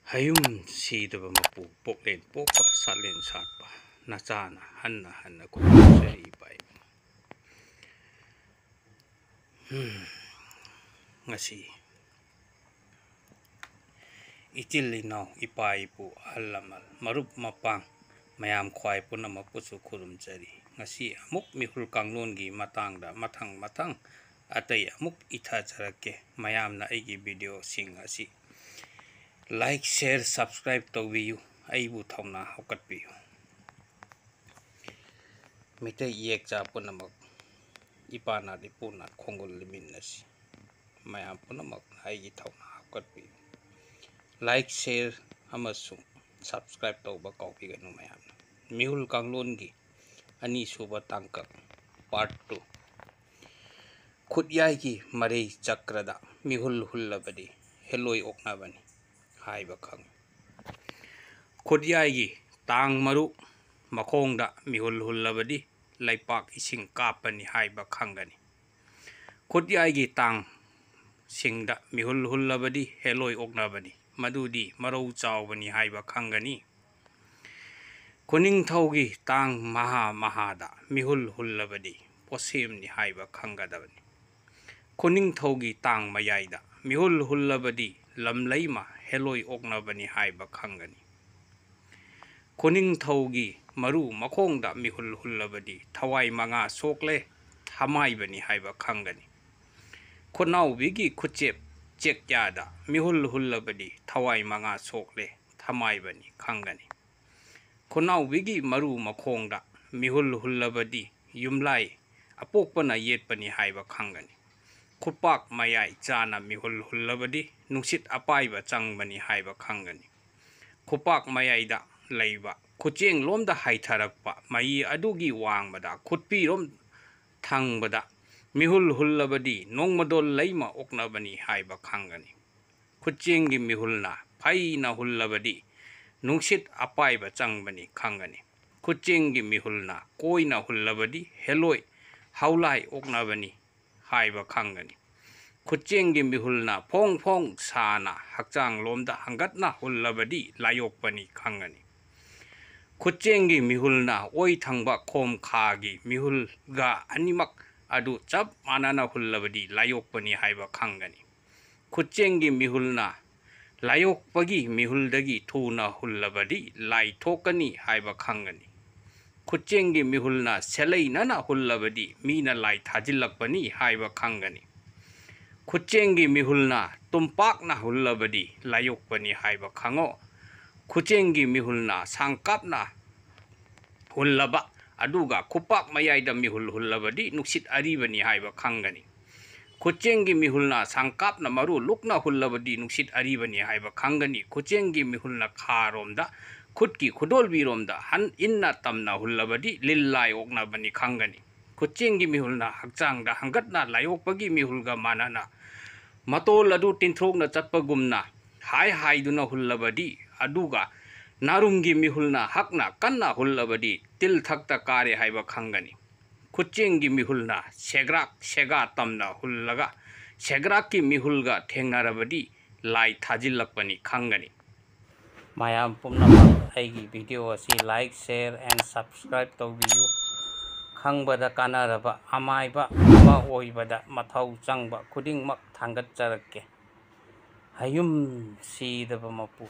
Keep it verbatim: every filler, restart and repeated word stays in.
ꯍꯌꯨꯝ ꯁꯤꯗꯕ ꯃꯄꯨ, ꯄꯣꯛꯂꯦꯟ ꯄꯣꯛꯄ, ꯁꯥꯠꯂꯦꯟ ꯁꯥꯠꯄ, ꯅꯆꯥꯅ ꯍꯟꯅ ꯍꯟꯅ ꯈꯨꯔꯨꯝꯖꯔꯤ ꯏꯄꯥ ꯏꯄꯨ꯫ ꯎꯝ, ꯉꯁꯤ ꯏꯆꯤꯜ ꯏꯅꯥꯎ, ꯏꯄꯥ ꯏꯄꯨ, ꯑꯍꯜ ꯂꯃꯟ, ꯃꯔꯨꯞ ꯃꯄꯥꯡ, ꯃꯌꯥꯝ ꯈ꯭ꯋꯥꯏ ꯄꯨꯝꯅꯃꯛꯄꯨꯁꯨ ꯈꯨꯔꯨꯝꯖꯔꯤ꯫ ꯉꯁꯤ ꯑꯃꯨꯛ ꯃꯤꯍꯨꯜ ꯀꯥꯡꯂꯣꯟꯒꯤ ꯃꯇꯥꯡꯗ ꯃꯊꯪ ꯃꯊꯪ ꯑꯇꯩ ꯑꯃꯨꯛ ꯏꯊꯖꯔꯛꯀꯦ꯫ ꯃꯌꯥꯝꯅ ꯑꯩꯒꯤ ꯚꯤꯗꯤꯑꯣꯁꯤꯡ ꯑꯁꯤ like, share, subscribe ꯇꯧꯕꯤꯌꯨ꯫ ꯑꯩꯕꯨ ꯊꯧꯅꯥ ꯍꯧꯒꯠꯄꯤꯌꯨ꯫ ꯃꯤꯇꯩ ꯏꯌꯦꯛꯆꯥ ꯄꯨꯝꯅꯃꯛ, ꯏꯄꯥꯅꯥꯠ ꯏꯄꯨꯅꯥꯠ ꯈꯣꯡꯒꯨꯜ ꯂꯤꯃꯤꯟꯅꯁꯤ꯫ ꯃꯌꯥꯝ ꯄꯨꯝꯅꯃꯛꯅ ꯑꯩꯒꯤ ꯊꯧꯅꯥ ꯍꯥꯞꯀꯠꯄꯤꯌꯨ꯫ Like, share ꯑꯃꯁꯨꯡ subscribe ꯇꯧꯕ ꯀꯥꯎꯕꯤꯒꯅꯨ ꯃꯌꯥꯝꯅ꯫ ꯃꯤꯍꯨꯜ ꯀꯥꯡꯂꯣꯟꯒꯤ ꯑꯅꯤꯁꯨꯕ ꯇꯥꯡꯀꯛ, part two꯫ ꯈꯨꯠꯌꯥꯏꯒꯤ ꯃꯔꯩ ꯆꯀ꯭ꯔꯗ ꯃꯤꯍꯨꯜ ꯍꯨꯜꯂꯕꯗꯤ ꯍꯦꯂꯣꯏ ꯑꯣꯛꯅꯕꯅꯤ ꯍꯥꯏꯕ ꯈꯪꯉꯤ꯫ ꯈꯨꯠꯌꯥꯏꯒꯤ ꯇꯥꯡ ꯃꯔꯨ ꯃꯈꯣꯡꯗ ꯃꯤꯍꯨꯜ ꯍꯨꯜꯂꯕꯗꯤ ꯂꯩꯄꯥꯛ ꯏꯁꯤꯡ ꯀꯥꯞꯄꯅꯤ ꯍꯥꯏꯕ ꯈꯪꯒꯅꯤ꯫ ꯈꯨꯠꯌꯥꯏꯒꯤ ꯇꯥꯡꯁꯤꯡꯗ ꯃꯤꯍꯨꯜ ꯍꯨꯜꯂꯕꯗꯤ ꯍꯦꯂꯣꯏ ꯑꯣꯛꯅꯕꯅꯤ, ꯃꯗꯨꯗꯤ ꯃꯔꯧ ꯆꯥꯎꯕꯅꯤ ꯍꯥꯏꯕ ꯈꯪꯒꯅꯤ꯫ ꯈꯨꯅꯤꯡꯊꯧꯒꯤ ꯇꯥꯡ ꯃꯍꯥ ꯃꯍꯥꯗ ꯃꯤꯍꯨꯜ ꯍꯨꯜꯂꯕꯗꯤ ꯄꯣꯠꯁꯦꯝꯅꯤ ꯍꯥꯏꯕ ꯈꯪꯒꯗꯕꯅꯤ꯫ ꯈꯨꯅꯤꯡꯊꯧꯒꯤ ꯇꯥꯡ ꯃꯌꯥꯏꯗ ꯃꯤꯍꯨꯜ ꯍꯨꯜꯂꯕꯗꯤ ꯂꯝꯂꯩꯃ ꯍꯦꯂꯣꯏ ꯑꯣꯛꯅꯕꯅꯤ ꯍꯥꯏꯕ ꯈꯪꯒꯅꯤ꯫ ꯈꯨꯅꯤꯡꯊꯧꯒꯤ ꯃꯔꯨ ꯃꯈꯣꯡꯗ ꯃꯤꯍꯨꯜ ꯍꯨꯜꯂꯕꯗꯤ ꯊꯋꯥꯏ ꯃꯉꯥ ꯁꯣꯛꯂꯦ, ꯊꯃꯥꯏꯕꯅꯤ ꯍꯥꯏꯕ ꯈꯪꯒꯅꯤ꯫ ꯈꯨꯅꯥꯎꯕꯤꯒꯤ ꯈꯨꯆꯦꯞ ꯆꯦꯛꯌꯥꯗ ꯃꯤꯍꯨꯜ ꯍꯨꯜꯂꯕꯗꯤ ꯊꯋꯥꯏ ꯃꯉꯥ ꯁꯣꯛꯂꯦ, ꯊꯃꯥꯏꯕꯅꯤ ꯈꯪꯒꯅꯤ꯫ ꯈꯨꯅꯥꯎꯕꯤꯒꯤ ꯃꯔꯨ ꯃꯈꯣꯡꯗ ꯃꯤꯍꯨꯜ ꯍꯨꯜꯂꯕꯗꯤ ꯌꯨꯝꯂꯥꯏ ꯑꯄꯣꯛꯄꯅ ꯌꯦꯠꯄꯅꯤ ꯍꯥꯏꯕ ꯈꯪꯒꯅꯤ꯫ ꯈꯨꯄꯥꯛ ꯃꯌꯥꯏ ꯆꯥꯅ ꯃꯤꯍꯨꯜ ꯍꯨꯜꯂꯕꯗꯤ ꯅꯨꯡꯁꯤꯠ ꯑꯄꯥꯏꯕ ꯆꯪꯕꯅꯤ ꯍꯥꯏꯕ ꯈꯪꯒꯅꯤ꯫ ꯈꯨꯄꯥꯛ ꯃꯌꯥꯏꯗ ꯂꯩꯕ ꯈꯨꯆꯦꯡꯂꯣꯝꯗ ꯍꯥꯏꯊꯔꯛꯄ ꯃꯍꯤ ꯑꯗꯨꯒꯤ ꯋꯥꯡꯃꯗ ꯈꯨꯠꯄꯤꯔꯣꯝ ꯊꯪꯕꯗ ꯃꯤꯍꯨꯜ ꯍꯨꯜꯂꯕꯗꯤ ꯅꯣꯡꯃꯗꯣꯜ ꯂꯩꯃ ꯑꯣꯛꯅꯕꯅꯤ ꯍꯥꯏꯕ ꯈꯪꯒꯅꯤ꯫ ꯈꯨꯠꯆꯦꯡꯒꯤ ꯃꯤꯍꯨꯜꯅ ꯐꯩꯅ ꯍꯨꯜꯂꯕꯗꯤ ꯅꯨꯡꯁꯤꯠ ꯑꯄꯥꯏꯕ ꯆꯪꯕꯅꯤ ꯈꯪꯒꯅꯤ꯫ ꯈꯨꯠꯆꯦꯡꯒꯤ ꯃꯤꯍꯨꯜꯅ ꯀꯣꯏꯅ ꯍꯨꯜꯂꯕꯗꯤ ꯍꯦꯂꯣꯏ ꯍꯧꯂꯥꯏ ꯑꯣꯛꯅꯕꯅꯤ ꯍꯥꯏꯕ ꯈꯪꯒꯅꯤ꯫ ꯈꯨꯠꯆꯦꯡꯒꯤ ꯃꯤꯍꯨꯜꯅ ꯐꯣꯡ ꯐꯣꯡ ꯁꯥꯅ ꯍꯛꯆꯥꯡ ꯂꯣꯝꯗ ꯍꯪꯒꯠꯅ ꯍꯨꯜꯂꯕꯗꯤ ꯂꯥꯏꯌꯣꯛꯄꯅꯤ ꯈꯪꯒꯅꯤ꯫ ꯈꯨꯠꯆꯦꯡꯒꯤ ꯃꯤꯍꯨꯜꯅ ꯑꯣꯏ ꯊꯪꯕ ꯈꯣꯝ ꯈꯥꯒꯤ ꯃꯤꯍꯨꯜꯒ ꯑꯅꯤꯃꯛ ꯑꯗꯨ ꯆꯞ ꯃꯥꯟꯅꯅ ꯍꯨꯜꯂꯕꯗꯤ ꯂꯥꯏꯌꯣꯛꯄꯅꯤ ꯍꯥꯏꯕ ꯈꯪꯒꯅꯤ꯫ ꯈꯨꯠꯆꯦꯡꯒꯤ ꯃꯤꯍꯨꯜꯅ ꯂꯥꯏꯌꯣꯛꯄꯒꯤ ꯃꯤꯍꯨꯜꯗꯒꯤ ꯊꯨꯅ ꯍꯨꯜꯂꯕꯗꯤ ꯂꯥꯏ ꯊꯣꯛꯀꯅꯤ ꯍꯥꯏꯕ ꯈꯪꯒꯅꯤ꯫ ꯈꯨꯠꯆꯦꯡꯒꯤ ꯃꯤꯍꯨꯜꯅ ꯁꯦꯂꯩꯅꯅ ꯍꯨꯜꯂꯕꯗꯤ ꯃꯤꯅ ꯂꯥꯏ ꯊꯥꯖꯤꯜꯂꯛꯄꯅꯤ ꯍꯥꯏꯕ ꯈꯪꯒꯅꯤ꯫ ꯈꯨꯠꯆꯦꯡꯒꯤ ꯃꯤꯍꯨꯜꯅ ꯇꯨꯝꯄꯥꯛꯅ ꯍꯨꯜꯂꯕꯗꯤ ꯂꯥꯏꯌꯣꯛꯄꯅꯤ ꯍꯥꯏꯕ ꯈꯪꯉꯣ꯫ ꯈꯨꯠꯆꯦꯡꯒꯤ ꯃꯤꯍꯨꯜꯅ ꯁꯥꯡꯀꯥꯞꯅ ꯍꯨꯜꯂꯕ ꯑꯗꯨꯒ ꯈꯨꯄꯥꯛ ꯃꯌꯥꯏꯗ ꯃꯤꯍꯨꯜ ꯍꯨꯜꯂꯕꯗꯤ ꯅꯨꯡꯁꯤꯠ ꯑꯔꯤꯕꯅꯤ ꯍꯥꯏꯕ ꯈꯪꯒꯅꯤ꯫ ꯈꯨꯠꯆꯦꯡꯒꯤ ꯃꯤꯍꯨꯜꯅ ꯁꯥꯡꯀꯥꯞꯅ ꯃꯔꯨ ꯂꯨꯛꯅ ꯍꯨꯜꯂꯕꯗꯤ ꯅꯨꯡꯁꯤꯠ ꯑꯔꯤꯕꯅꯤ ꯍꯥꯏꯕ ꯈꯪꯒꯅꯤ꯫ ꯈꯨꯠꯆꯦꯡꯒꯤ ꯃꯤꯍꯨꯜꯅ ꯈꯥꯔꯣꯝꯗ, ꯈꯨꯠꯀꯤ ꯈꯨꯗꯣꯜꯕꯤꯔꯣꯝꯗ ꯍꯟ ꯏꯟꯅ ꯇꯝꯅ ꯍꯨꯜꯂꯕꯗꯤ ꯂꯤꯜ ꯂꯥꯏ ꯑꯣꯛꯅꯕꯅꯤ ꯈꯪꯒꯅꯤ꯫ ꯈꯨꯠꯆꯦꯡꯒꯤ ꯃꯤꯍꯨꯜꯅ ꯍꯛꯆꯥꯡꯗ ꯍꯪꯒꯠꯅ ꯂꯥꯏꯌꯣꯛꯄꯒꯤ ꯃꯤꯍꯨꯜꯒ ꯃꯥꯟꯅꯅ ꯃꯇꯣꯜ ꯑꯗꯨ ꯇꯤꯟꯊ꯭ꯔꯣꯛꯅ ꯆꯠꯄꯒꯨꯝꯅ ꯍꯥꯏ ꯍꯥꯏꯗꯨꯅ ꯍꯨꯜꯂꯕꯗꯤ, ꯑꯗꯨꯒ ꯅꯥꯔꯨꯝꯒꯤ ꯃꯤꯍꯨꯜꯅ ꯍꯛꯅ ꯀꯟꯅ ꯍꯨꯜꯂꯕꯗꯤ ꯇꯤꯜ ꯊꯛꯇ ꯀꯥꯔꯦ ꯍꯥꯏꯕ ꯈꯪꯒꯅꯤ꯫ ꯈꯨꯠꯆꯦꯡꯒꯤ ꯃꯤꯍꯨꯜꯅ ꯁꯦꯒ꯭ꯔꯥꯛ ꯁꯦꯒꯥ ꯇꯝꯅ ꯍꯨꯜꯂꯒ ꯁꯦꯒ꯭ꯔꯥꯛꯀꯤ ꯃꯤꯍꯨꯜꯒ ꯊꯦꯡꯅꯔꯕꯗꯤ ꯂꯥꯏ ꯊꯥꯖꯤꯜꯂꯛꯄꯅꯤ ꯈꯪꯒꯅꯤ꯫ ꯃꯌꯥꯝ ꯄꯨꯝꯅꯃꯛ ꯑꯩꯒꯤ video ꯑꯁꯤ like, share and subscribe ꯇꯧꯕꯤꯌꯨ꯫ ꯈꯪꯕꯗ ꯀꯥꯟꯅꯔꯕ ꯑꯃꯥꯏꯕ ꯑꯃ ꯑꯣꯏꯕꯗ ꯃꯊꯧ ꯆꯪꯕ ꯈꯨꯗꯤꯡꯃꯛ ꯊꯥꯡꯒꯠꯆꯔꯛꯀꯦ꯫ ꯍꯌꯨꯝ ꯁꯤꯗꯕ ꯃꯄꯨ꯫